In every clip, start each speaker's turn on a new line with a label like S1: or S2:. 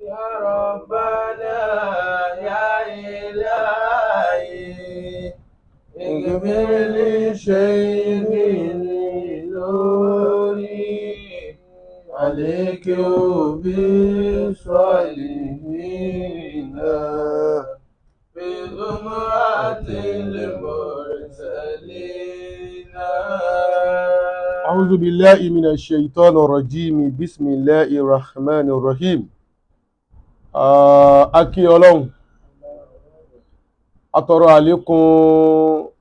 S1: يا ربنا يا إلهي اغفر لشيخ نوري عليك وبالصالحين في زمرة المرسلين.
S2: أعوذ بالله من الشيطان الرجيم، بسم الله الرحمن الرحيم. A kí Ọlọ́run, atọrọ àlékún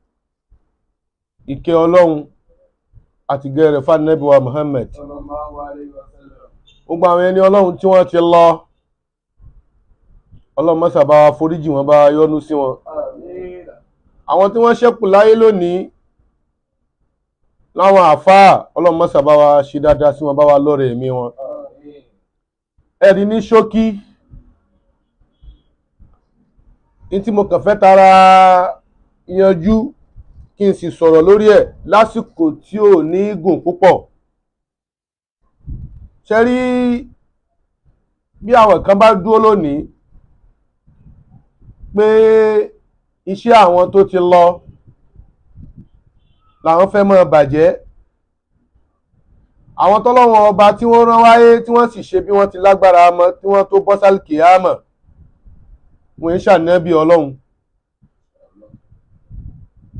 S2: ìkẹ́ Ọlọ́run àti gẹ̀rẹ̀ fánẹ́bíwa Muhammad.
S1: صلى الله عليه وسلم.
S2: Gbogbo àwọn ẹni Ọlọ́run tí wọ́n ti lọ, Ọlọ́run má ṣe bá wa foríjì wọn, bá wa yọ́nú sí wọn.
S1: آمين.
S2: Àwọn tí wọ́n ṣẹ́kù láyé lónìí láwọn àfáà, Ọlọ́run má ṣe bá wa ṣe dáadáa sí wọn, bá wa lọ́rẹ̀ ẹ̀mí wọn.
S1: آمين.
S2: Ẹ̀rí ní ṣókí ní tí mo kàn fẹ́ tara yanjú kí n sì sọ̀rọ̀ lórí ẹ̀ lásìkò tí ò ní gùn púpọ̀. Ṣe rí bí àwọn kan bá dúró lónìí pé iṣẹ́ àwọn tó ti lọ làwọn fẹ́ máa bàjẹ́, àwọn tọ́lọ́wọ́n ọba tí wọ́n rán wáyé tí wọ́n sì ṣe bí wọ́n ti lágbára mọ́ tí wọ́n tó bọ́ sálìkì ámọ̀, wọ́n ń ṣànábì Ọlọ́run.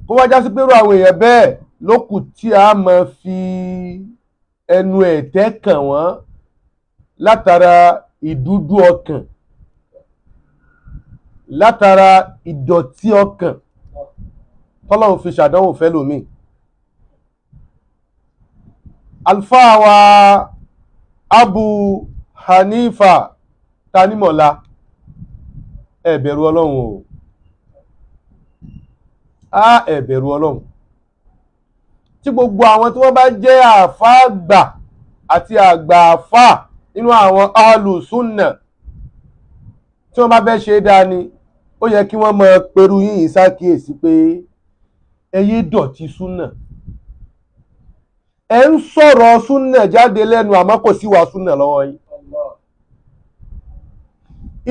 S2: Kó wá já sí pé irú àwọn èèyàn bẹ́ẹ̀ ló kù tí a máa fi ẹnu ẹ̀tẹ́ kàn wọ́n látara ìdúdú ọkàn, látara ìdọ̀tí ọkàn tọ́lọ́run fi ṣàdánwò fẹ́ lómi. Àlùfáà wa Abu Hanifa Tanimola, ẹ bẹ̀rù Ọlọ́run o, á ẹ bẹ̀rù Ọlọ́run. Tí gbogbo àwọn tí wọ́n bá jẹ́ àáfàá àgbà àti àgbà àáfàá nínú àwọn alùsùnà tí wọ́n bá fẹ́ ṣe dáa ni, ó yẹ kí wọ́n mọ pẹ̀rù yìnyín ṣàkíyèsí pé ẹ yé dọ̀tí súnà. Ẹ ń sọ̀rọ̀ súnà jáde lẹ́nu àmọ́ kò sí wàá súnà lọ́wọ́ yín.
S1: الله.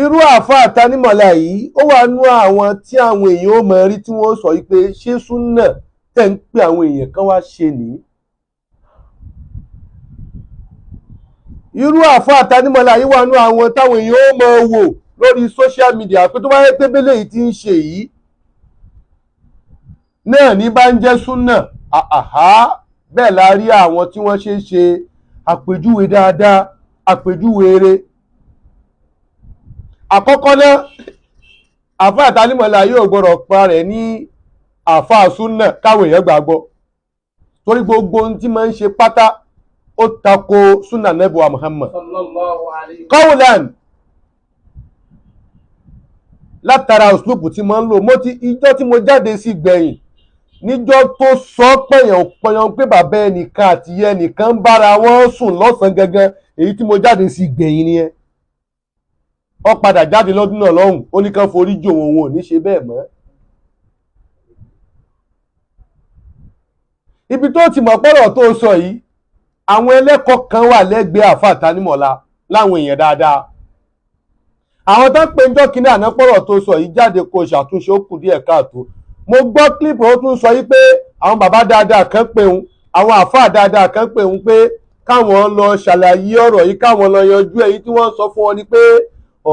S2: Irú àáfàá Tanímọ̀lá yìí, ó wà nú àwọn tí àwọn èèyàn ó mọ rí tí wọ́n sọ yìí pé ṣé súnà tẹ̀ ń pè àwọn èèyàn kan wá ṣe nìyí. Irú àáfàá Tanímọ̀lá yìí wà nú àwọn táwọn èèyàn ó mọ wò lórí social media pé tó bá yẹ pé bẹ́lẹ̀ yìí ti ń ṣe yìí náà ní bá ń jẹ́ súnà, àhá bẹ́ẹ̀ la rí àwọn tí wọ́n ṣe ń ṣe àpèjúwe dáadáa, àpèjúwe eré. Àkọ́kọ́ náà, àáfàá Tanímọ̀lá yóò gbọ́dọ̀ pa rẹ̀ ní àáfàá súnà káwọn èèyàn gbàgbọ́, torí gbogbo ohun tí máa ń ṣe pátá ó tako súnà nẹ́bùwà Muhammad.
S1: صلى الله عليه.
S2: Kọ́wùlán látara òṣùlùpù tí mo ń lò, mo ti ijọ́ tí mo jáde sí gbẹ̀yìn níjọ́ tó sọ pẹ̀yàn pẹ̀yàn pé bàbá ẹnìkan àti ìyá ẹnìkan ń bára wọn sùn lọ́sàn-án gangan, èyí tí mo jáde sí gbẹ̀yìn nìyẹn. Ó padà jáde lọ́dún náà lọ́hùn, ó ní kán forí jì òun, òun ò ní ṣe bẹ́ẹ̀ mọ́. Ibi tó ti mọ̀ pọ̀rọ̀ tó sọ yìí, àwọn ẹlẹ́kọ̀ọ́ kan wà lẹ́gbẹ̀ẹ́ àáfàá Tanímọ̀lá láwọn èèyàn dáadáa. Àwọn tó ń pe njọ́ kínní àná pọ̀rọ̀ tó sọ yìí jáde kó ṣàtúnṣe, ó kù díẹ̀ káàtó. Mo gbọ́ kílípù, ó tún sọ yìí pé àwọn bàbá dáadáa kan pè ń, àwọn àáfàá dáadáa kan pè ń pé káwọn lọ ṣàlàyé ọ̀rọ̀ yìí, káwọn lọ yanjú èyí tí wọ́n sọ fún wọn ni pé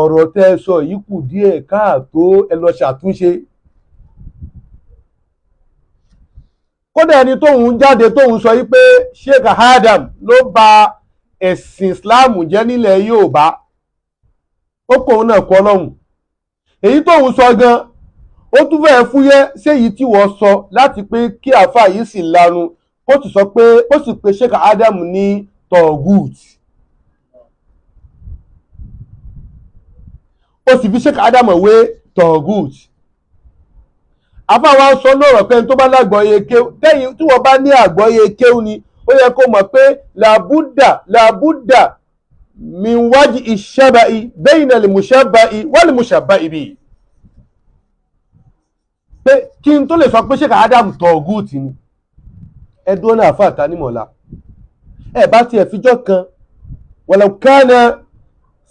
S2: ọ̀rọ̀ tẹ́ ẹ sọ yìí kù díẹ̀ káàtó, ẹ lọ ṣàtúnṣe. Kódà ẹni tóun jáde tóun sọ yìí pé Sheikh Adam ló ba ẹ̀sìn Islam jẹ́ nílẹ̀ Yorùbá, ó kóun náà kọ́ Ọlọ́run. Èyí tóun sọ gan ó tún fẹ́ẹ́ fúyẹ́ séyìí tí wọ́n sọ láti pé kí àáfàá yìí sì lanu ó sì sọ pé ó sì pe Sheikh Adam ní tọ̀gùt, ó sì fi Sheikh Adam wé tọ̀gùt. Àáfàá wa sọ lọ́rọ̀ pé ẹni tó bá lágbọ́yé kéwú, tẹ́yìn tí wọ́n bá ní àgbọ́yé kéwú ni ó yẹ kó mọ̀ pé làbúdà làbúdà min wájú ìṣẹ́bàá bẹ́yìn lè wal mushabbahi bi. Pé kí n tó lè sọ pé Sheikh Adam tọ̀gùtì ni, ẹ dúró náà àáfàá Tanímọ̀lá, ẹ bá tiẹ̀ fijọ́ kan walau kana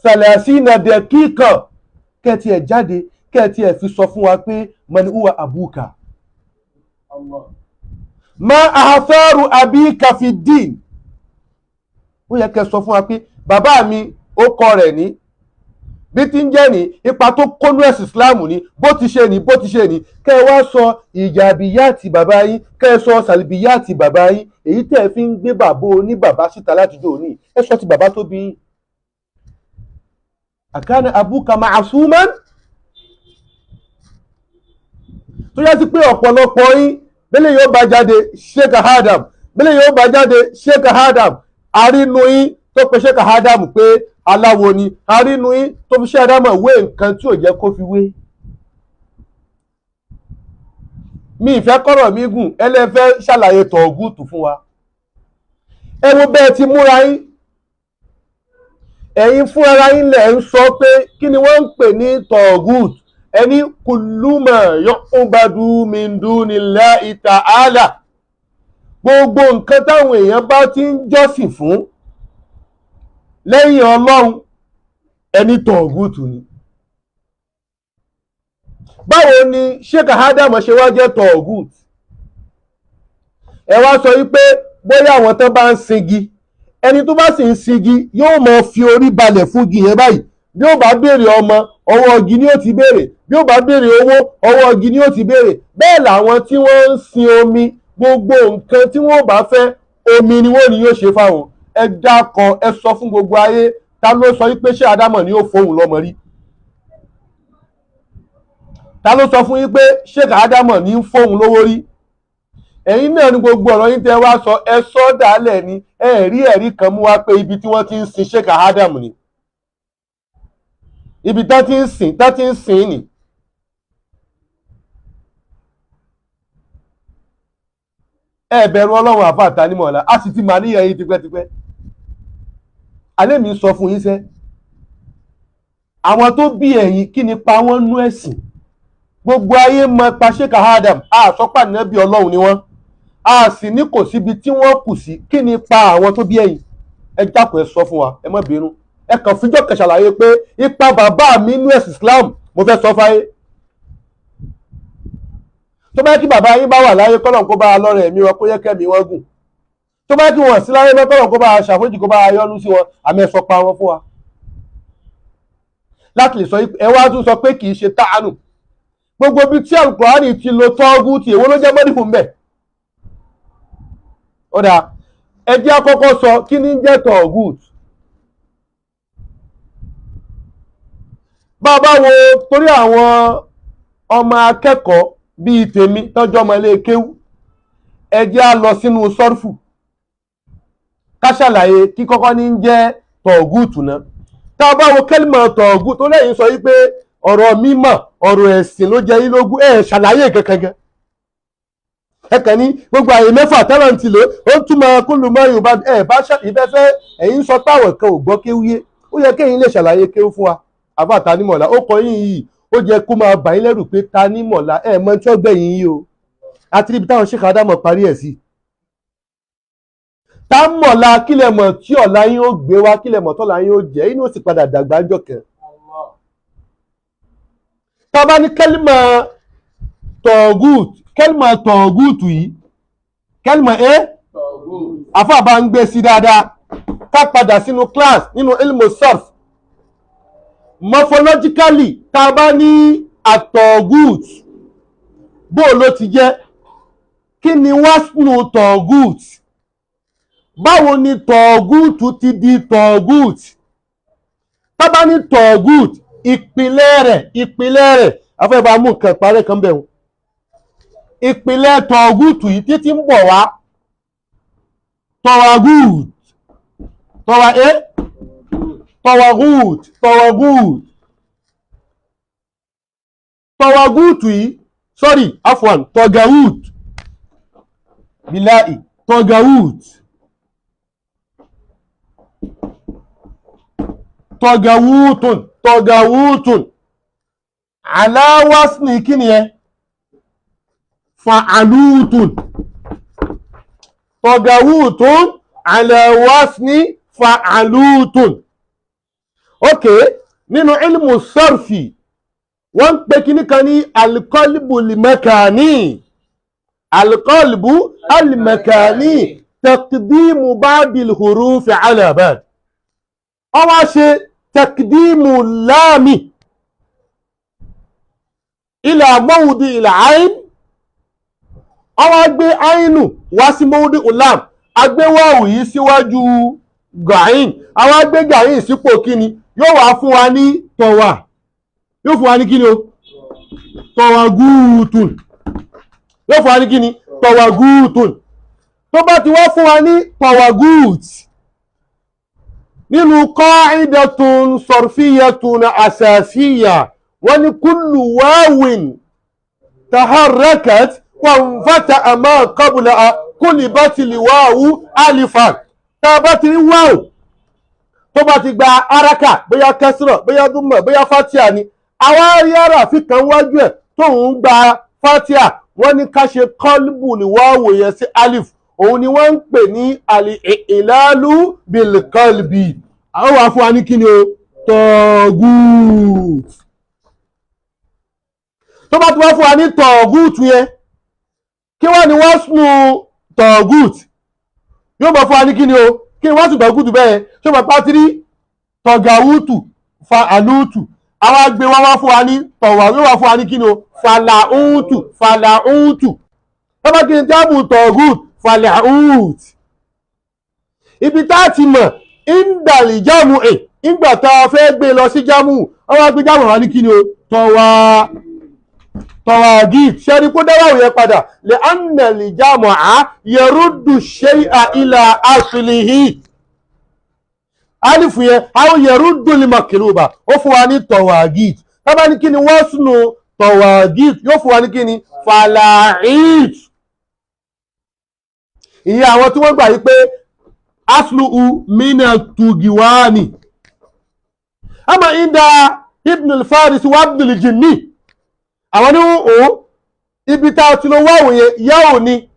S2: Salasina daqiqa, kẹ́ẹ̀tì ẹ̀ jáde, kẹ́ẹ̀tì ẹ̀ fi sọ fún wa pé man huwa abuka, ma ahatharu abika fi din. Ó yẹ kẹ́ sọ fún wa pé bàbá mi ó kọ rẹ̀ ní bí tí ń jẹ́ ní ipa tó kónú ẹ̀sìn Islam ní bó ti ṣe ní bó ti ṣe ní, kẹ́ ẹ wá sọ ìjàbíyàtì bàbá yín, kẹ́ ẹ sọ sàlìbíyàtì bàbá yín, èyí tẹ́ ẹ fi ń gbé bàbá oní bàbá síta látijọ́ òní, ẹ sọ ti bàbá tó bí yín. Àkànnì abúka ma'asuman, tó yá sí pé ọ̀pọ̀lọpọ̀ yín bẹ́lẹ̀ yóò bá jáde Sheikh Adam, bẹ́lẹ̀ yóò bá jáde Sheikh Adam, àrínú yín tó pe Sheikh Adam pé aláwo ni, àrínú yín tó fi Sheikh Adam wé nǹkan tí ò jẹ́ kó fi wé. Mi ìfẹ́ kọ́rọ̀ mi gùn, ẹlẹ́fẹ́ ṣàlàyé tọ̀ọ̀gùtù fún wa. Ẹ wo bẹ́ẹ̀ ti múra yín, ẹ̀yin fúnra yín lẹ̀ ń sọ pé kí ni wọ́n ń pè ní tọ̀ọ̀gùtù, ẹni kùlùmọ̀ yu'badu min dunillahi ta'ala, gbogbo nǹkan táwọn èèyàn bá ti ń jọ́sìn fún lẹ́yìn Ọlọ́run, ẹni tọ̀ọ̀gùtù ni. Báwo ni Sheikh Adam ṣe wá jẹ́ tọ̀ọ̀gùtù? Ẹ wá sọ wípé bóyá àwọn tán bá ń singi, ẹni tó bá sì ń singi yóò máa fi orí balẹ̀ fún igi yẹn báyìí, bí ó bá béèrè ọmọ ọwọ́ igi ni ó ti béèrè, bí ó bá béèrè owó ọwọ́ igi ni ó ti béèrè. Bẹ́ẹ̀ làwọn tí wọ́n ń sin omi, gbogbo nǹkan tí wọ́n bá fẹ́ omi ni wọ́n ní yóò ṣe fáwọn. Ẹ dákọ, ẹ sọ fún gbogbo ayé, ta ló sọ wípé ṣé Ádámọ̀ ni ó fóun lọ́mọ rí? Ta ló sọ fún yín pé ṣé Ádámọ̀ ní ń fóun lówó rí? Ẹ̀yin náà ni gbogbo ọ̀rọ̀ yín tẹ́ wá sọ, ẹ sọ dálẹ̀ ni, ẹ rí ẹ̀rí kan mú wá pé ibi tí wọ́n ti ń sin Sheikh Adam ni, ibi tá ti ń sìn, tá ti ń sìn ni. Ẹ bẹ̀rù Ọlọ́run àfa Tanímọ̀ọ́lá, a sì ti mà níyàn yín tipẹ́tipẹ́. Alẹ́ mi sọ fún yín sẹ́, àwọn tó bí ẹ̀yin kí ni pa wọ́n nú ẹ̀sìn? Gbogbo ayé mọ pa Sheikh Adam, a sọ pé ànábì Ọlọ́run ni wọ́n, a sì ní kò síbi tí wọ́n kù sí, kí ni pa àwọn tó bí ẹ̀yin? Ẹ dákun, ẹ sọ fún wa, ẹ má bínú, ẹ kàn fíjọ́ kan ṣàlàyé pé ipa bàbá mi nú ẹ̀sìn Islam mo fẹ́ sọ fáyé. Tó bá yẹ kí bàbá yín bá wà láyé, kọ́lọ̀ kó bá a lọ́rẹ̀ ẹ̀mí wọn, kó yẹ kẹ́mi wọn gùn. Tó bá yẹ kí wọ́n sí láyé mọ́, kọ́lọ̀ kó bá a ṣàforíjì, kó bá a yọ́nú sí wọn, àmì ẹ̀sọ́ pa wọn fún wa. Láti lè sọ ẹ wá tún sọ pé kì í ṣe táànù. Gbogbo ibi tí Al-Qur'ani ti lo tọ́gù tí èwo ló jẹ́ mọ́dìfù ń bẹ̀. Ó dáa, ẹ jẹ́ á kọ́kọ́ sọ kí ni ń jẹ́ tọ́gù. Bá a bá wo torí àwọn ọmọ akẹ́kọ̀ọ́ bíi tèmi tọ́jú ọmọ ilé kéwú, ẹ jẹ́ á lọ sínú sọ́rfù ká ṣàlàyé kí kọ́kọ́ ní ń jẹ́ tọ̀gùtù náà. Tá a bá wo kẹ́lìmọ̀ tọ̀gù tó lẹ́yìn sọ wípé ọ̀rọ̀ mímọ̀ ọ̀rọ̀ ẹ̀sìn ló jẹ́ yín lógún, ẹ̀ ṣàlàyé kankan gan. Ẹ kàn ní gbogbo àyè mẹ́fà tẹ́lọ̀ ti lò ó ń túmọ̀ kúlùmọ́ Yorùbá, ẹ̀ bá ìfẹ́fẹ́ ẹ̀yin sọ táwọn kan ò gbọ́ kéwú yé, ó yẹ kéyìn lè ṣàlàyé kéwú fún wa. Àbá Tanímọ̀ọ́lá ó kọ yín yìí, ó jẹ́ kó máa bà yín lẹ́rù pé Tanímọ̀ọ́lá ẹ̀ mọ tí ó gbẹ̀yìn yìí o, àti níbi táwọn Sheikh Adam parí ẹ̀ sí. Támọ̀lá kílẹ̀ mọ̀ tí ọ̀la yín ó gbé wá, kílẹ̀ mọ̀ tọ́la yín ó jẹ́, inú ó sì padà dàgbà ńjọ́ kan. Tá a bá ní kẹ́límà tọ̀gùt, kẹ́límà tọ̀gùtù yìí, kẹ́límà ẹ́ àfáà bá ń gbé sí dáadáa, ká padà sínú class nínú ilmu sarf. Morphologically, tá a bá ní àtọ̀gùt, bó ló ti jẹ́? Kí ni wásnù tọ̀gùt? Báwo ni tọ̀gùtù ti di tọ̀gùt? Tá a bá ní tọ̀gùt, ìpìlẹ̀ rẹ̀, ìpìlẹ̀ rẹ̀, afẹ́ bá mú nǹkan parẹ́ kan bẹ̀rù. Ìpìlẹ̀ tọ̀gùtù yìí títí ń bọ̀ wá, tọ̀wàgùt, tọ̀wà ẹ́, tọ̀wàgùt, tọ̀wàgùt, tọ̀wàgùtù yìí, sorry, afwan, tọ̀gàwùt, bíláì, tọ̀gàwùt, tọ̀gàwùtùn, tọ̀gàwùtùn, aláwásní kí ni ẹ? Fa'alútùn, tọ̀gàwùtùn, aláwásní fa'alútùn. Ok, nínú ilmu sọ́rfì wọ́n ń pe kíní kan ní alikọ́lìbù lìmẹ́kàní, alikọ́lìbù alimẹ́kàní, taqdimu ba'dil hurufi ala ba'd. Wọ́n wá ṣe taqdimu láàmì ila mawdi il ayn, wọ́n wá gbé àínù wá sí mawdi ulam, agbéwáwù yìí síwájú gàín, àwọn agbé gàín sípò kíni, yóò wá fún wa ní tọ̀wà, yóò fún wa ní kíni o, tọ̀wà gúùtùn, yóò fún wa ní kíni, tọ̀wà gúùtùn. Tó bá ti wá fún wa ní tọ̀wà gúùt nínú qa'idatun sarfiyyatun asasiyya, wọ́n ní kullu wáwìn taharrakat wanfata'a ma qablaha kulibati liwáwù alifan. Tá a bá ti rí wáwù tó bá ti gba araka, bóyá kẹsìrọ̀, bóyá dúnmọ̀, bóyá fatia ni, àwa rí àràfin kan wájú ẹ̀ tóun gba fatia, wọ́n ní ká ṣe kọ́lbù ní wáwù yẹn sí alif, òun ni wọ́n ń pè ní ìlàlú bilkọ́lbì. Àwọn wà fún wa ní kíni o, tọ́gùt. Tó bá ti wá fún wa ní tọ́gùt yẹn, kí wọ́n ní wọ́n sùn tọ́gùt, yóò mọ̀ fún wa ní kíni o, kí ni wọ́n sùn tọ́gùt bẹ́ẹ̀, ṣé mo pátírí tọ̀gàwùtù fa àlùtù, àwọn agbe wá wá fún wa ní tọ̀wà, yóò wá fún wa ní kíni o, fàlàùtù, fàlàùtù. Tọ́ba kí ni jáàmù tọ̀gùt, fàlàùt. Ibi tá a ti mọ̀ ìndàlì jáàmù ẹ̀, ìgbà tá a fẹ́ gbé lọ sí jáàmù, àwọn agbe jáàmù wa ní kíni o, tọ̀wà, tọ̀wàgìt. Ṣẹ́ni kó dáwà yẹn padà lè ánàlì jáàmù á yẹrúdù ṣe à ilà asìlìhì, alifu yẹn àwọn yẹrúdù lè màkìlúbà, ó fún wa ní tọ̀wàgìt. Tábà ní kíni wọ́n sùnù tọ̀wàgìt, yóò fún wa ní kíni, fàlàìt. Ìyẹn àwọn tí wọ́n gbà yí pé aslu mina tugiwani, ama inda ibn al-Faris wa ibn al-Jinni, àwọn ní òun ibi tá a ti lọ wáwò yẹn yáò ni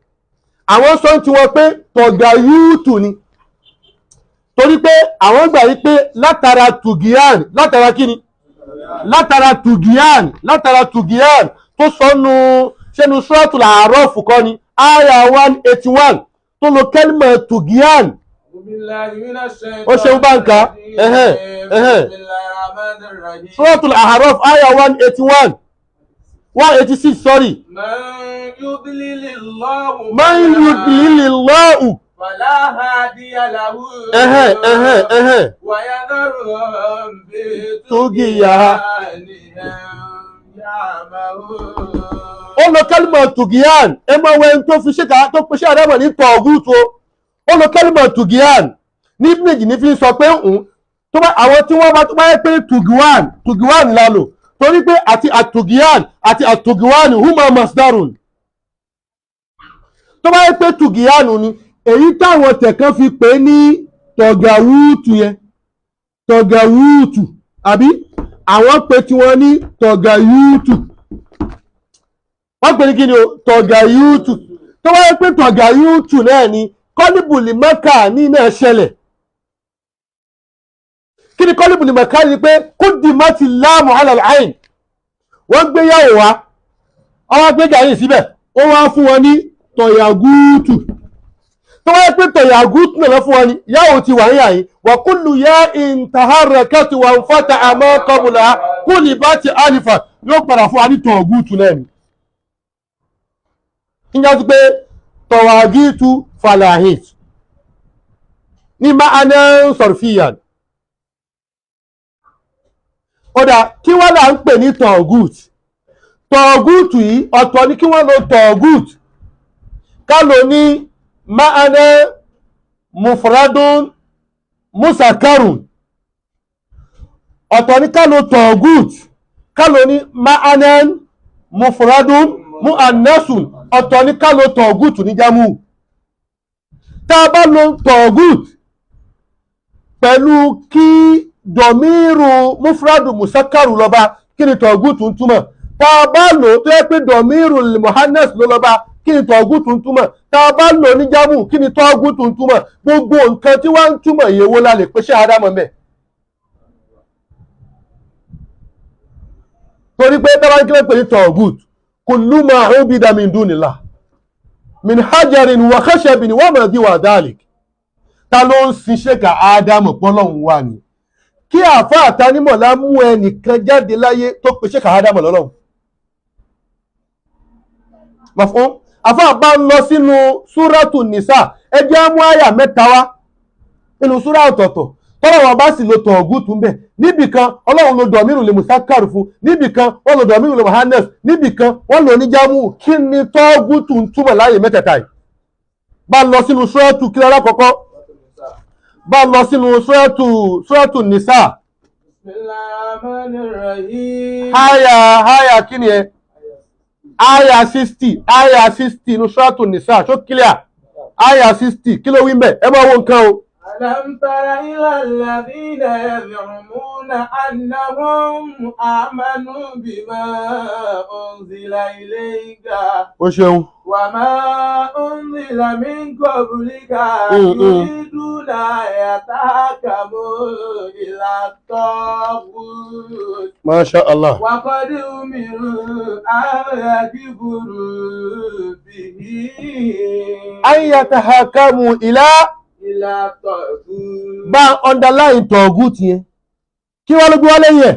S2: àwọn sọ ti wọn pé tọ̀gà yúùtù ni, torí pé àwọn gbà yí pé látara tugiyan, látara kíni, látara tugiyan, látara tugiyan tó sọnù sẹ́nu suratul A'raf kọ́ ni aya 181 tó lo kẹ́lìmọ̀ tugiyan. Ó ṣeun báńkà, ẹ̀hẹ́n ẹ̀hẹ́n, suratul A'raf aya 181, 186, sorry.
S1: Man yudlilillahu
S2: Man yudlilillahu
S1: fala hadiya lahu.
S2: Ẹ̀hẹ́n ẹ̀hẹ́n ẹ̀hẹ́n.
S1: Wa yadharuhum fi
S2: Tugiya.
S1: tughyanihim ya'mahun.
S2: Ó lo kẹ́lìmọ̀ tùgíyàn, ẹ máa wọ ẹni tó fi ṣe ká tó pe ṣé àdámọ̀ ní tọ̀ọ̀gùtù o. Ó lo kẹ́lìmọ̀ tùgíyàn ní méjì ní fi ń sọ pé òun tó bá àwọn tí wọ́n bá tó bá yẹ pé tùgíwàn, tùgíwàn la lò, torí pé àti àtùgíyàn àti àtùgíwàn huma masdarun. Tó bá yẹ pé tùgíyàn ni èyí táwọn tẹ̀kan fi pè é ní tọ̀gàwúùtù yẹn, tọ̀gàwúùtù, àbí àwọn pè tiwọn ní tọ̀gàyúùtù, wọ́n pè ní kí ni o, tọ̀gàyúùtù. Tó bá yẹ pé tọ̀gàyúùtù náà ni kọ́líbùlì mẹ́kà ní náà ṣẹlẹ̀. Kí ni kọ́líbùlì mẹ́kà ní? Pé kúdìmọ́tì láàmù alàlàyìn, wọ́n gbé yàwó wá, wọ́n gbé gàrí síbẹ̀, ó wá fún wọn ní tọ̀yàgúùtù. Tó wáyé pé tọ̀yàgúùtù náà lọ fún wọn ní yàwó ti wà níyà yìí, wà kúlù yá ìntàhárẹ̀kẹ́tì wà ń fọ́ta àmọ́ kọ́bùlà kúlì bá ti àlìfà, yóò padà fún wa ní tọ̀gúùtù náà ni. Nígbà tó pé tọ̀wàgìtù falahit ní ma'ana sọ̀rọ̀fìyàn. Ọ̀dà kí wọ́n là ń pè ní tọ̀gùt. Tọ̀gùtù yìí ọ̀tọ̀ ni kí wọ́n lo tọ̀gùt ká lò ní ma'ana mufradun musakarun, ọ̀tọ̀ ni ká lo tọ̀gùt ká lò ní ma'ana mufradun muannasun, ọ̀tọ̀ ni ká lo tọ̀gùt ní jámù. Tá a bá lo tọ̀gùt pẹ̀lú kí dọ̀míìrù mufradu musakaru lọ́ba, kí ni tọ̀gùtù ń túmọ̀? Tá a bá lò tó yẹ pé dọ̀míìrù muhannas ló lọ́ba, kí ni tọ̀gùtù ń túmọ̀? Tá a bá lò ní jámù, kí ni tọ̀gùtù ń túmọ̀? Gbogbo nǹkan tí wọ́n ń túmọ̀ ìyẹ̀wò la lè pèsè àdámọ̀ mẹ́. Torí pé tábà kí ló pè ní tọ̀gùt, kullu ma ubida min dunillah min hajarin wa khashabin wa ma diwa dhalik. Ta ló ń sin ṣéka Ádámù pọ́lọ́hún wà ní kí àáfàá Tanímọ̀lá mú ẹnìkan jáde láyé tó pe ṣéka Ádámù lọ́lọ́hún mọ̀fún àáfàá bá ń lọ sínú súrátù nìsà, ẹjẹ́ á mú àyà mẹ́ta wá nínú súrà ọ̀tọ̀ọ̀tọ̀ tọ́lọ̀ wọn bá sì lo tọ̀ọ̀gùtù ń bẹ̀. Níbì kan ọlọ́run lo dọ̀míìrù lè musakaru fún, níbì kan wọ́n lo dọ̀míìrù lè muhannes, níbì kan wọ́n lò ní jámù. Kí ni tọ́ọ̀gùtù ń túmọ̀ láàyè mẹ́tẹ̀ẹ̀ta yìí? Bá lọ sínú súrátù kí lára kọ̀kọ́, bá lọ sínú súrátù nìsà.
S1: Bismillahirrahmanirrahim.
S2: Háyà háyà kí ni ẹ àyà 60, àyà 60 inú súrátù nìsà, ṣó clear? Àyà 60, kí ló wí ń bẹ̀? Ẹ máa wo nǹkan o.
S1: ألم تر إلى الذين يزعمون أنهم آمنوا بما أنزل إليك
S2: O ṣeun.
S1: وما أنزل من قبلك يريدون أن يتحاكموا إلى الطاغوت
S2: Masha Allah.
S1: وقد أمروا أن يكفروا به.
S2: An yatahakamu ila
S1: إلى الطاغوت.
S2: Bá underline tọ̀ọ̀gùt yẹn, kí wọ́n ló gbé wá lẹ́yìn ẹ̀?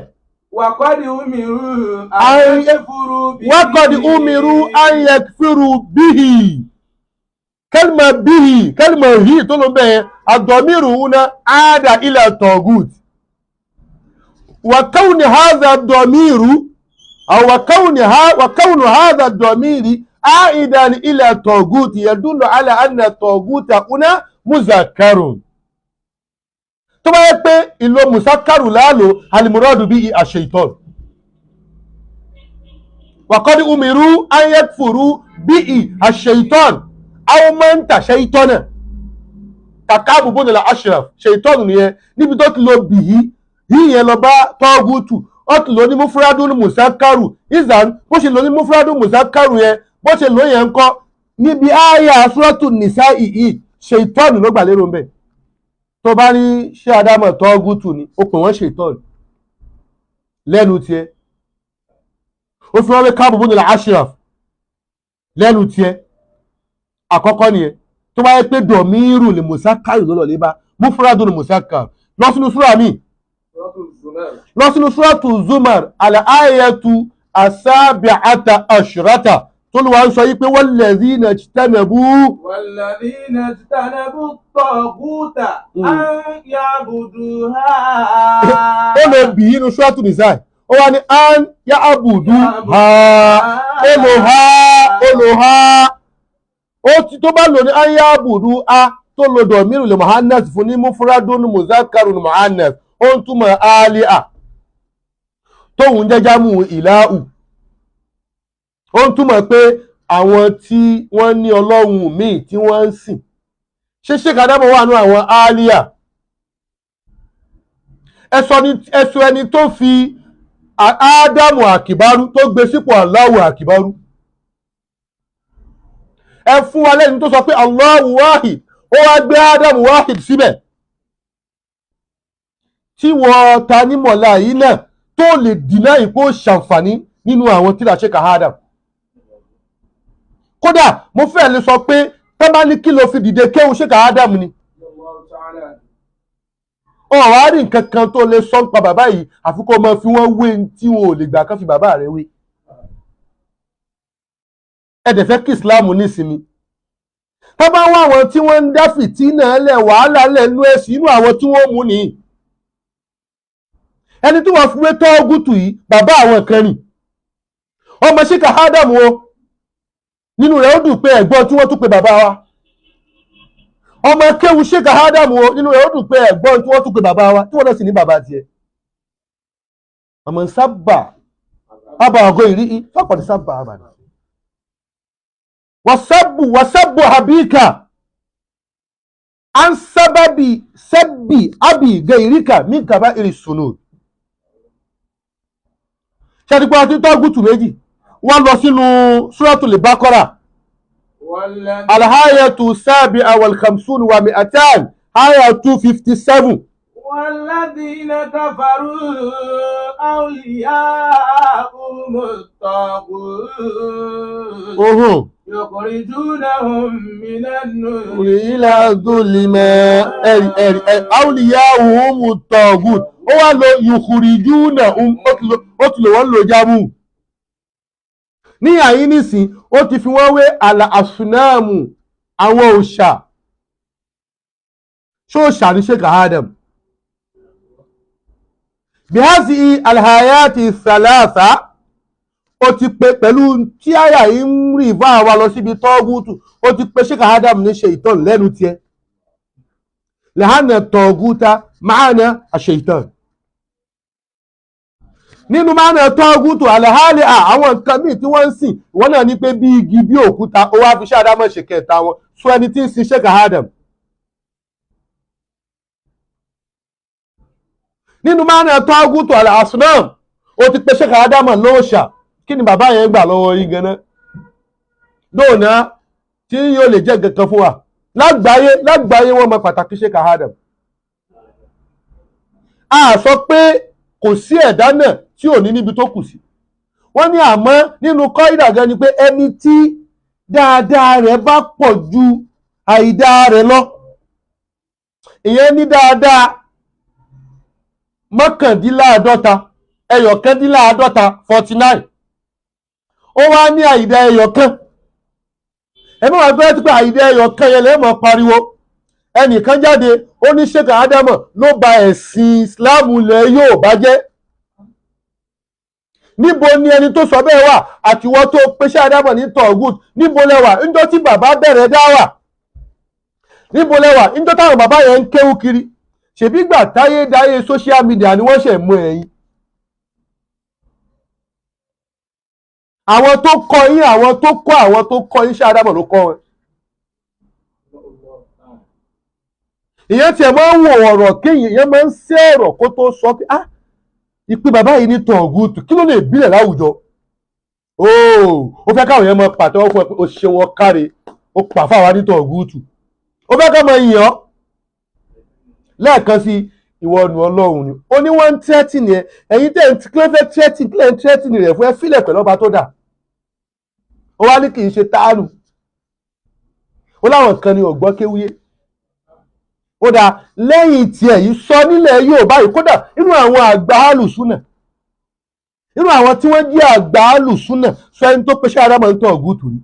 S1: وقد أمروا أن يكفروا به.
S2: Waqad umiru an yakfiru bihi. Kalma bihi, kalma hi tó ló ń bẹ̀ yẹn, ad-damiru huna aada ila tọ̀ọ̀gùt wa kawni hadha ad-damiru aw wa kawnu hadha ad-damiri aidan ila tọ̀ọ̀gùt yadullu ala anna tọ̀ọ̀gùta huna muzakkarun. Tó bá yẹ pé ìlò musakaru láàlò, alimuradu bíi àṣeyìtọ́n. Wàkọ́dí umiru ayẹ́kfuru bíi àṣeyìtọ́n àwọn ṣeyìtọ́nà kàkà bùbọ́nì la ashraf ṣeyìtọ́nù nìyẹn. Níbi tó ti lo bìí yìí yẹn lọ bá tọ́gùtù, ó ti lò ní mufradun musakaru izan. Bó ṣe lò ní mufradun musakaru yẹn, bó ṣe lò yẹn ń kọ́ níbi àyà suratu nìsa ìyí, ṣeyìtọ́nù ló gbà lérò ń bẹ̀. Tó bá ní ṣé Ádámọ̀ tọ́gùtù ni, ó pè wọ́n ṣètọ́nù lẹ́nu tiẹ̀, ó fi wọ́n wé káàbù bùnú ashraf lẹ́nu tiẹ̀. Àkọ́kọ́ nìyẹn. Tó bá yẹ pé dọ̀míìrù lè musakaru lọ́lọ́ lé bá mufradu lè musakaru, lọ sínú súrà mi, lọ sínú súràtù Zumar, al-ayatu asabi'ata ashrata, tó lù wá ń sọ yí pé wallazina ijtanabu.
S1: والذين اجتنبوا الطاغوت أن يعبدوها.
S2: Ó lè bì í inú súràtù nìsáì, ó wá ní an ya'budu ha, ó lò ha, ó lò ha. Ó ti tó bá lò ní an ya'budu a, tó lò dọ̀míìrù lè muhannas fún ní mufradun muzakarun muhannas, ó ń túmọ̀ àlíà tóun jẹ́jámù ìlàhù. Ó ń túmọ̀ pé àwọn tí wọ́n ní ọlọ́run míì tí wọ́n ń sìn. Ṣé Sheikh Adamu wà nú àwọn àlíà? Ẹsọ ẹni tó fi Ádámù àkìbárú tó gbé sípò Allahu àkìbárú. Ẹ fún wa lẹ́ni tó sọ pé Allahu wahid, ó wá gbé Ádámù wahid síbẹ̀, tí wọ́n ta nímọ̀lá yìí náà tó lè dìná ìpó ṣàǹfààní nínú àwọn tí Sheikh Adam. Kódà mo fẹ́ lè sọ pé tọ́ bá ní kí ló fi dìde kéwù Sheikh Adam ni, ọ̀rọ̀ á rí nǹkan kan tó lè sọ nípa bàbá yìí, àfi kó máa fi wọ́n wé tí wọn ò lè gbà kán fi bàbá rẹ̀ wé. Ẹ dẹ̀ fẹ́ kí Islam nísinmi. Tá bá wá àwọn tí wọ́n ń dá fìtínà lẹ̀, wàhálà lẹ̀ nú ẹ̀sìn, inú àwọn tí wọ́n mú nìyí. Ẹni tí wọ́n fi wé tọ́gùtù yìí, bàbá àwọn kan nì ọmọ Sheikh Adam wo nínú rẹ̀ ó dùn pé ẹ̀gbọ́n tí wọ́n tún pe bàbá wa, ọmọ kéwu Sheikh Adam wo nínú rẹ̀ ó dùn pé ẹ̀gbọ́n tí wọ́n tún pe bàbá wa, tí wọ́n náà sì ní bàbá tiẹ̀. Ọmọ sábà àbà ọgọ́ ìrí fọ́pọ̀ ní sábà àbàdàn wasabu wasabu habika an sábàbí sẹ́bì abi gẹ̀ìríkà mí kàbá ìrì sùnù. Ṣàdìpọ̀ àti tọ́gùtù méjì wọ́n lọ sínú Suratul Baqara, alhayatu sábì awal khamsun wa mi'atan, aya 257.
S1: والذين كفروا أولياؤهم هم الطاغوت
S2: Ohun.
S1: يخرجونهم من النور
S2: Ìlà dùlìmọ̀ ẹ̀rì ẹ̀rì ẹ̀rì áwùlìyá òun tọ̀gùt. Ó wá lo yùkùrìjú náà ó ti lò wọ́n lò jámù. Ní àyín nísìn, ó ti fi wọ́n wé àlà àsùnáàmù àwọn òòṣà. Ṣé òòṣà ní Sheikh Adam? Bíhásì alhayati salasa ó ti pe pẹ̀lú tí àyà yìí ń rí bá wa lọ síbi tọ́gùtù, ó ti pe Sheikh Adam ní ṣe ìtọ́n lẹ́nu tiẹ̀ lẹ́hànà tọ́gùtà máàna àṣẹ ìtọ́n nínú máàna tọ́gùtù àlẹ́hàlẹ́ àwọn nǹkan míì tí wọ́n ń sìn wọ́n náà ní pé bí igi bí òkúta, ó wá fi ṣe Ádámọ̀ ṣe kẹta wọn sọ ẹni tí ń sin Sheikh Adam. Nínú máàna tọ́gùtù àlẹ́ àsùnàm, ó ti pe Sheikh Ádámọ̀ lóòṣà. Kí ni bàbá yẹn gbà lọ́wọ́ yín ganan dóònà tí yóò lè jẹ́ kankan fún wa lágbàáyé? Lágbàáyé wọ́n mọ pàtàkì Sheikh Adam. A sọ pé kò sí ẹ̀dá náà tí ò ní níbi tó kù sí, wọ́n ní àmọ́ nínú kọ́ìdà gan ni pé ẹni tí dáadáa rẹ̀ bá pọ̀ ju àìdáa rẹ̀ lọ, ìyẹn ní dáadáa 49, ẹyọ̀kẹ́dínláàádọ́ta, 49, ó wá ní àìdá ẹyọ̀kan. Ẹ má wàá gbé pé àìdá ẹyọ̀kan yẹn lẹ́ẹ̀mọ́ pariwo. Ẹnìkan jáde, ó ní Sheikh Ádámọ̀ ló ba ẹ̀sìn Islam ilẹ̀ Yorùbá jẹ́. Níbo ni ẹni tó sọ bẹ́ẹ̀ wà? Àtiwọ́ tó pé Sheikh Ádámọ̀ ní tọ̀gùt, níbo lẹ wà níjọ́ tí bàbá bẹ̀rẹ̀ dáwà? Níbo lẹ wà níjọ́ táwọn bàbá yẹn ń kéwú kiri? Ṣèbí gbà táyé dáyé social media ni wọ́n ṣẹ̀ mú ẹ̀yìn. Àwọn tó kọ́ yín, àwọn tó kọ́ àwọn tó kọ́ yín, Sheikh Ádámọ̀ ló kọ́ wọn. Ìyẹn tiẹ̀ máa ń wò ọ̀rọ̀ kéèyàn, ìyẹn máa ń sé ọ̀rọ̀ kó tó sọ pé ah, ìpín bàbá yìí ní tọ̀gùtù, kí ló lè bílẹ̀ láwùjọ? Ó fẹ́ káwọn yẹn máa pàtẹ́wọ́ fún ẹ pé ó ṣe wọn káre, ó pa fáwa ní tọ̀gùtù, ó fẹ́ ká máa yìn ọ́ lẹ́ẹ̀kan sí ìwọ ọ̀nù ọlọ́run ni. Ó ní wọ́n ń tẹ́tì ni ẹ, ẹ̀yin tẹ́ ń kílẹ̀ tẹ́tì, kílẹ̀ ń tẹ́tì ni rẹ̀ fún ẹ, fílẹ̀ pẹ̀lú ọba tó dà. Ó wá ní kì í ṣe táàlù, ó láwọn kan ní ọ̀gbọ́n kéwúyé. Ó dáa, lẹ́yìn tiẹ̀ yìí sọ nílẹ̀ Yorùbá yìí, kódà inú àwọn àgbà alùsúnà, inú àwọn tí wọ́n jẹ́ àgbà alùsúnà, sọ ẹni tó pe Sheikh Ádámọ̀ ń tọ̀ ọ̀gùtù rí.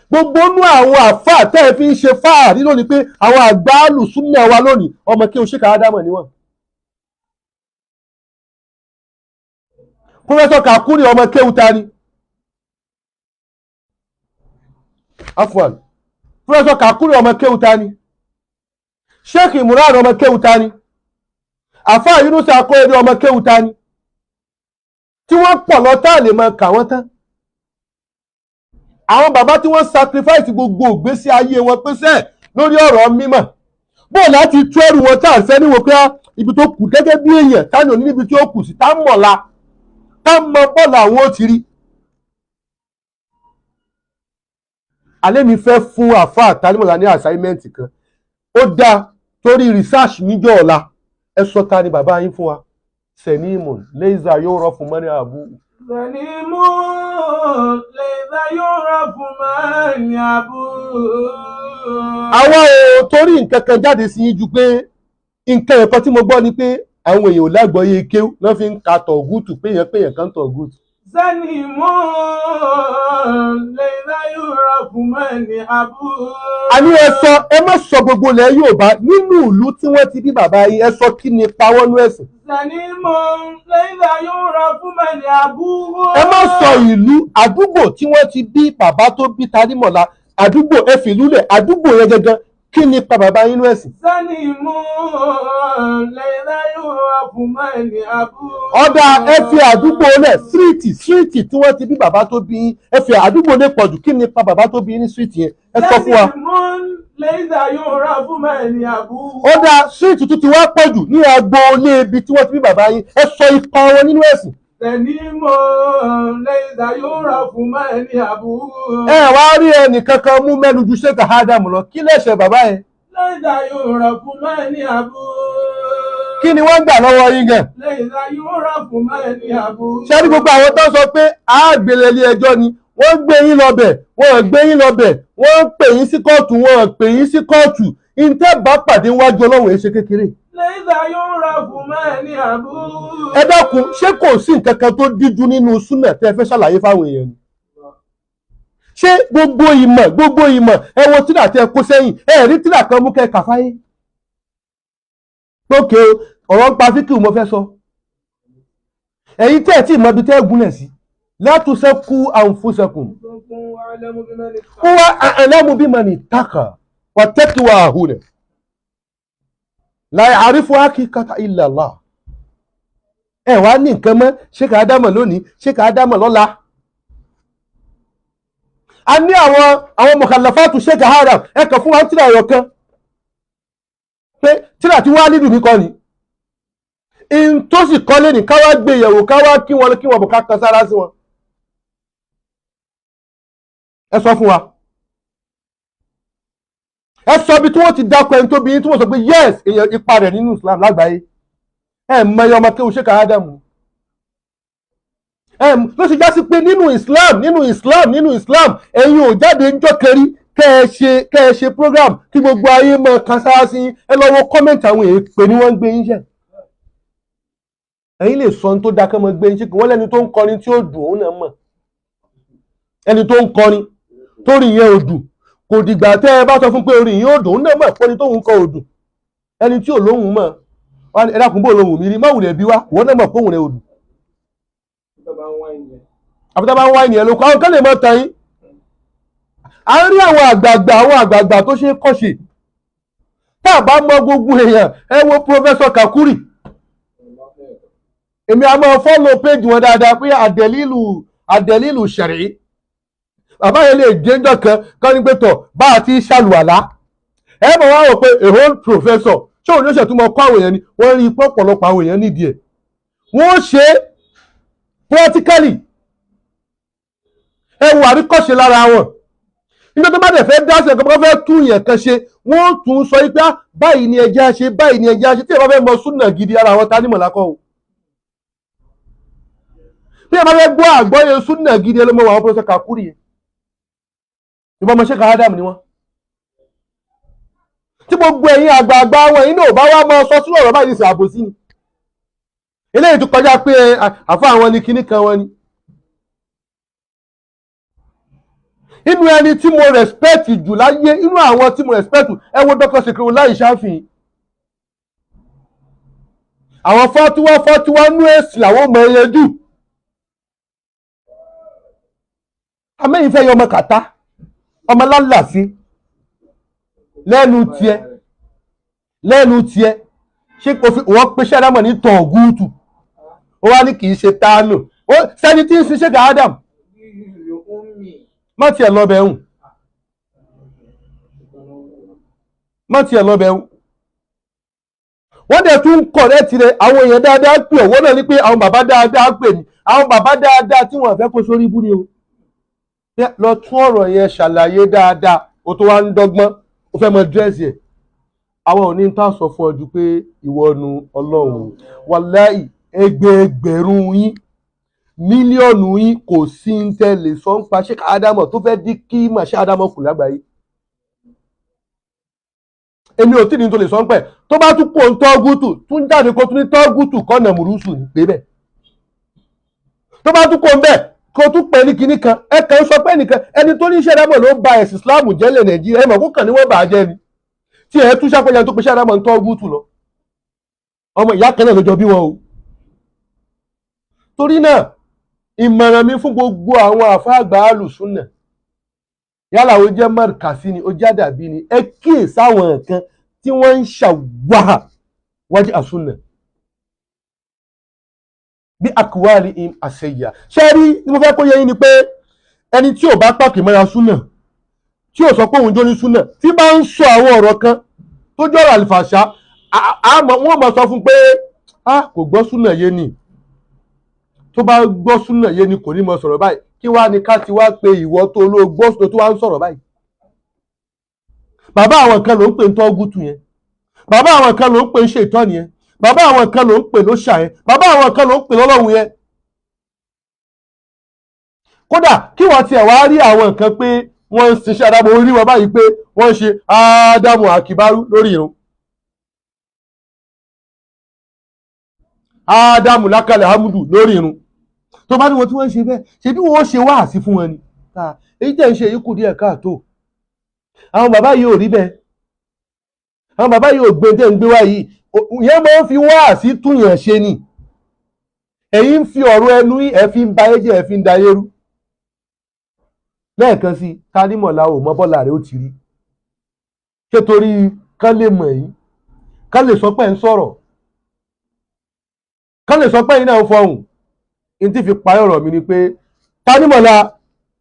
S2: Gbogbo inú àwọn àfáà tẹ́ ẹ fi ń ṣe fáàrí lónìí pé àwọn àgbà alùsúnà wa lónìí, ọmọ kí o Sheikh Ádámọ̀ ni wọ́n. Pọ́fẹ́sọ̀ Kakuri ọmọ kéwú ta ni? Afwan, Pọ́fẹ́sọ̀ Kakuri ọmọ kéwú ta ni? Sheikh Imran ọmọ kéwú ta ni? Àfáà Yunusa Akóredé ọmọ kéwú ta ni? Tí wọ́n pọ̀ lọ tá lè máa kà wọ́n tán. Àwọn bàbá tí wọ́n sacrifice gbogbo ìgbésí ayé wọn pèsè lórí ọ̀rọ̀ mímọ̀, bóò láti tú ẹrù wọn tá à ń fẹ́ níwò pé ibi tó kù gẹ́gẹ́ bí èèyàn táwọn ò ní níbi tí ó kù sí, tá mọ̀la, tá mọ bọ́ọ̀lù àwọn ó ti rí. Alẹ́ mi fẹ́ fún àfáà Tanímọ̀lá ní assignment kan, ó dáa torí research níjọ́ ọ̀la. Ẹ sọ ta ni bàbá yín fún wa. Sẹ̀nímù lézà yóò rọ fún mọ́ní àbú.
S1: Sẹ̀nímù lézà yóò rọ fún mọ́ní àbú.
S2: Àwa ò torí nǹkan kan jáde sí yín ju pé nǹkan ẹ̀kọ́ tí mo gbọ́ ni pé àwọn èèyàn ò lágbọ́yé kéwú lọ́ fi ń ka tọ̀gùtù péyàn péyàn kan tọ̀gùtù.
S1: Sẹ̀nímù lézà yóò rọ fún mọ́ní àbú.
S2: Àní ẹ sọ, ẹ má sọ gbogbo ilẹ̀ Yorùbá nínú ìlú tí wọ́n ti bí bàbá yín, ẹ sọ kí ni pa wọ́n nú ẹ̀sìn.
S1: Sẹ̀nímù lézà yóò rọ fún mọ́ní àbú.
S2: Ẹ má sọ ìlú, àdúgbò tí wọ́n ti bí bàbá tó bí Tanímọ̀lá, àdúgbò ẹ fìlú lẹ̀, àdúgbò yẹn gangan kí ni pa bàbá yín nú ẹ̀sìn.
S1: Sẹ̀nímù lézà yóò rọ fún mọ́ní àbú.
S2: Ọ̀dà ẹ fi àdúgbò lẹ̀, síríìtì síríìtì tí wọ́n ti bí bàbá tó bí yín, ẹ fi àdúgbò lè pọ̀jù, kí ni pa bàbá tó bí yín ní síríìtì yẹn, ẹ sọ fún wa.
S1: Sẹ̀nímù lézà yóò rọ fún mọ́ní àbú.
S2: Ọ̀dà síríìtì tó ti wá pọ̀jù ní agboolé ibi tí wọ́n ti bí bàbá yín, ẹ sọ ipa wọn nínú ẹ̀sìn.
S1: Sẹ̀nímù lézà yóò rọ fún mọ́ní àbú.
S2: Ẹ wá rí ẹnì kankan mú mẹ́nu ju Sheikh Ádámù lọ, kí lẹ̀ṣẹ̀ bàbá yẹn?
S1: Lézà yóò rọ fún mọ́ní àbú.
S2: Kí ni wọ́n gbà lọ́wọ́ yín gan?
S1: ليس يعرف من يبور.
S2: Ṣé ní gbogbo àwọn tó ń sọ pé àgbélé ilé ẹjọ́ ni wọ́n gbé yín lọ́bẹ̀, wọ́n gbé yín lọ́bẹ̀, wọ́n pè yín sí kóòtù, wọ́n pè yín sí kóòtù, ìtẹ́ bá pàdé wájú Ọlọ́run èé ṣe kékeré.
S1: ليس يعرف من يبور.
S2: Ẹ dákun, ṣé kò sí nǹkan kan tó díjú nínú súnà tẹ́ ẹ fẹ́ ṣàlàyé fáwọn èèyàn ni? Ṣé gbogbo ìmọ̀, gbogbo ìmọ̀, ẹ wo tírà tẹ́ ẹ kó sẹ́yìn, ẹ rí tírà kan mú kẹ́ kàfáyé? Lókè o, ọ̀rọ̀ ń pa fíkì mo fẹ́ sọ. Ẹ̀yin tẹ́ ẹ̀ tí ìmọ̀ ibi tẹ́ ẹ gúnlẹ̀ sí, látúnṣẹ́kù àǹfóṣẹ́kùn.
S1: أعلم بمن اتقى.
S2: Huwa a'lamu biman ittaqa wa taqwa huna. La ya'rifu haqiqata illa Allah. Ẹ wá ní nǹkan mọ́, ṣé ká dámọ̀ lónìí, ṣé ká dámọ̀ lọ́la. A ní àwọn mukallafatu ṣé ká haram, ẹ kàn fún wa tíra ọ̀rọ̀ kan. Pé tíra tí wá nídùú ní kọ́ ni. In tó sì kọ́lé ní káwá gbé yẹ̀wò, káwá kí wọn kí wọn bò ká kan sára sí wọn. Ẹ sọ fún wa, ẹ sọ bí tí wọ́n ti dákọ ẹni tó bí yín tí wọ́n sọ pé yes, èèyàn ipa rẹ̀ nínú Islam lágbàáyé. Ẹ mọ ẹyọ ọmọ kéwù Sheikh Ádámù ẹ ló ṣe já sí pé nínú Islam, nínú Islam, nínú Islam, ẹ̀yin ò jáde ńjọ́ kẹrí kẹ́ ẹ ṣe program kí gbogbo ayé mọ kan sára sí yín. Ẹ lọ wo comment, àwọn èèyàn pè ní wọ́n ń gbé yín ṣe. Ẹ̀yin lè sọ ohun tó dáa kẹ́ mọ gbé yín ṣe kí wọ́n lẹ́ni tó ń kọrin tí ó dùn òun náà mọ̀. Ẹni tó ń kọrin torí yẹn ò dùn, kò dìgbà tẹ́ ẹ bá sọ fún pé orin yìí ò dùn, òun náà mọ̀ pé orin tóun kọ ò dùn. Ẹni tí ò lóhùn mọ̀, ẹ dákun, bó lóhùn mi rí, má wùlẹ̀ bí wá, ìwọ náà mọ̀ pé òun rẹ̀ ò dùn. Àbúté bá ń wá ènìyàn lóko, àwọn kan lè mọ tàn yín. À ń rí àwọn àgbààgbà, àwọn àgbààgbà tó ṣe é kọ́ṣe. Tá a bá mọ gbogbo èèyàn, ẹ wo Professor Kakuri. Èmi a máa follow page wọn dáadáa pé àdẹ̀lílù ṣẹ̀rí. Bàbá yẹn lè jẹ́jọ́ kan kán ní pé tọ̀ bá a ti ṣàlùwàlá. Ẹ mọ̀ wá wò pé a whole professor, ṣé òun yóò ṣètúmọ̀ kọ́ àwọn èèyàn ni? Wọ́n rí i pé ọ̀pọ̀lọpọ̀ àwọn èèyàn nídìí ẹ̀. Wọ́n ṣe é practically. Ẹ wo àríkọ́ṣe lára wọn. Nígbà tó bá dẹ̀ fẹ́ dá sí ẹ̀kọ́, bá fẹ́ tún yẹn kan ṣe, wọ́n tún sọ pé báyìí ni ẹjẹ́ á ṣe, báyìí ni ẹjẹ́ á ṣe. Tí ẹ bá fẹ́ mọ súnà gidi, ara àwọn ta ní mọ̀lákọ́ o. Bí ẹ bá fẹ́ gbọ́ àgbọ́yé súnà gidi, ẹ ló mọ àwọn Professor Kakuri yẹn. Ìbọn ọmọ Sheikh Adam ni wọ́n. Tí gbogbo ẹ̀yin àgbààgbà wọn yìí náà bá wá máa sọ sínú ọ̀rọ̀ báyìí, ṣe àbòsí ni. Eléyìí tó kọjá pé àfa àwọn ni kinní kan wọn ni. Inú ẹni tí mo respect jù láyé, inú àwọn tí mo respect, ẹ wo Dr. Sikiru Lai Ṣáfì. Àwọn fọ́tíwá fọ́tíwá nú èsì làwọn ọmọ ẹyẹ jù. Amẹ́yìn fẹ́ yọ ọmọ kàtá, ọmọ lálàsí lẹ́nu tiẹ̀, lẹ́nu tiẹ̀. Ṣé wọ́n pe ṣẹ́dámọ̀ ní tọ̀gúùtù? Ó wá ní kì í ṣe tánù. Sẹ́ni tí ń sin Sheikh Adam má tiẹ̀ lọ bẹ̀ hùn, má tiẹ̀ lọ bẹ̀ hùn. Wọ́n dẹ̀ tún kọ̀rẹ́ tirẹ̀ àwọn èèyàn dáadáa pè ọ́, wọ́n náà ní pé àwọn bàbá dáadáa pè ní àwọn bàbá dáadáa tí wọ́n fẹ́ kó sórí ibú ni o. Lọ tún ọ̀rọ̀ yẹn ṣàlàyé dáadáa, o tó wá ń dọ́gbọ́n, o fẹ́ mọ dírẹ́sì ẹ̀. Àwọn ò ní tá a sọ fún ọ ju pé ìwọ nu Ọlọ́run. Wàláì, ẹgbẹẹgbẹ̀rún yín, mílíọ̀nù yín, kò sí ń tẹ́lẹ̀ sọ ń pa Sheikh Ádámọ̀ tó fẹ́ dí kí mà Sheikh Ádámọ̀ kù lágbàáyé. Èmi ò tí ní tó lè sọ ń pẹ̀ tó bá tún kó ń tọ́gùtù tún jáde kó tún ní tọ́gùtù kọ́nà mùrùsù ní pé bẹ́ẹ̀. Tó bá tún kó ń bẹ́ẹ̀ kó tún pẹ́ ní kinní kan, ẹ kàn ń sọ pé nìkan ẹni tó ní Sheikh Ádámọ̀ ló ba ẹ̀sìn Islam jẹ́ lẹ̀ Nàìjíríà, ẹ mọ̀ kó kàn ní wọ́n bà á jẹ́ ni. Tí ẹ tún ṣàpẹjẹ tó pe Sheikh Ádámọ̀ ń tọ́gùtù lọ. Ọmọ ìyá kan náà ló jọ bí wọn o. Torí náà, ìmọ̀ràn mi fún gbogbo àwọn àfáàgbà alùsùnà, yálà ó jẹ́ mọ̀rkàsí ni, ó jẹ́ àdàbí ni, ẹ kíyè sáwọn nǹkan tí wọ́n ń ṣàwáhà wájú àsùnà bí àkùwárí im àṣeyà. Ṣé rí ní mo fẹ́ kó yé yín ni pé ẹni tí ò bá pàkì mọ́ra súnà, tí ò sọ pé òun jó ní súnà, tí bá ń sọ àwọn ọ̀rọ̀ kan tó jọ̀rọ̀ àlùfàṣà, wọ́n máa sọ fún pé a kò gbọ́ súnà yé ni. Tó bá gbọ́ súnà yé ni kò ní mọ sọ̀rọ̀ báyìí. Kí wá ní ká ti wá pé ìwọ tó ló gbọ́ súnà tó wá ń sọ̀rọ̀ báyìí? Bàbá àwọn kan ló ń pè ń tọ́gùtù yẹn, bàbá àwọn kan ló ń pè ń ṣètọ́ni yẹn, Bàbá àwọn kan ló ń pè ló ṣà yẹn, bàbá àwọn kan ló ń pè lọ́lọ́run yẹn. Kódà kí wọ́n tiẹ̀ wá rí àwọn nǹkan pé wọ́n ń ṣiṣẹ́ Ádámù, orí wọn báyìí pé wọ́n ń ṣe Ádámù àkìbárú lórí irun. Ádámù lákàlẹ̀ Hámúdù lórí irun. Tó bá ní wọn tí wọ́n ń ṣe bẹ́ẹ̀, ṣe bí wọ́n ṣe wáàsí fún wọn ni. Èyí tẹ̀ ń ṣe yìí kù díẹ̀ káàtó. Àwọn bàbá yìí ò rí bẹ́ẹ̀. Àwọn bàbá yìí ò gbé tẹ́ ń gbé wá yìí. Ìyẹn máa ń fi wáàsí túyàn ṣe ni. Ẹ̀yin ń fi ọ̀rọ̀ ẹnu yín, ẹ fi ń ba ayé jẹ́, ẹ fi ń da ayé rú. Lẹ́ẹ̀kan sí, Tanímọ̀lá ò mọ bọ́lá rẹ̀ ó ti rí. Ṣé torí kán lè mọ̀ yín, kán lè sọ pé ń sọ̀rọ̀, kán lè sọ pé yín náà ń fọhùn? N tí fi parí ọ̀rọ̀ mi ni pé Tanímọ̀lá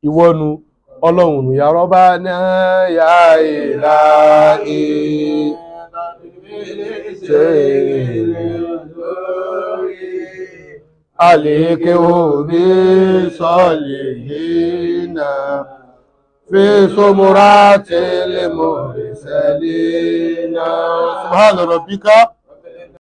S2: ìwọ́nu ọlọ́run nù ya rọ́bà náà yá ìlà ṣe àlékè òbí sọ̀lì yìí náà fi sọmúra tẹ́lẹ̀ mọ̀ ìṣẹ̀lẹ̀ náà. Subhana rabbika.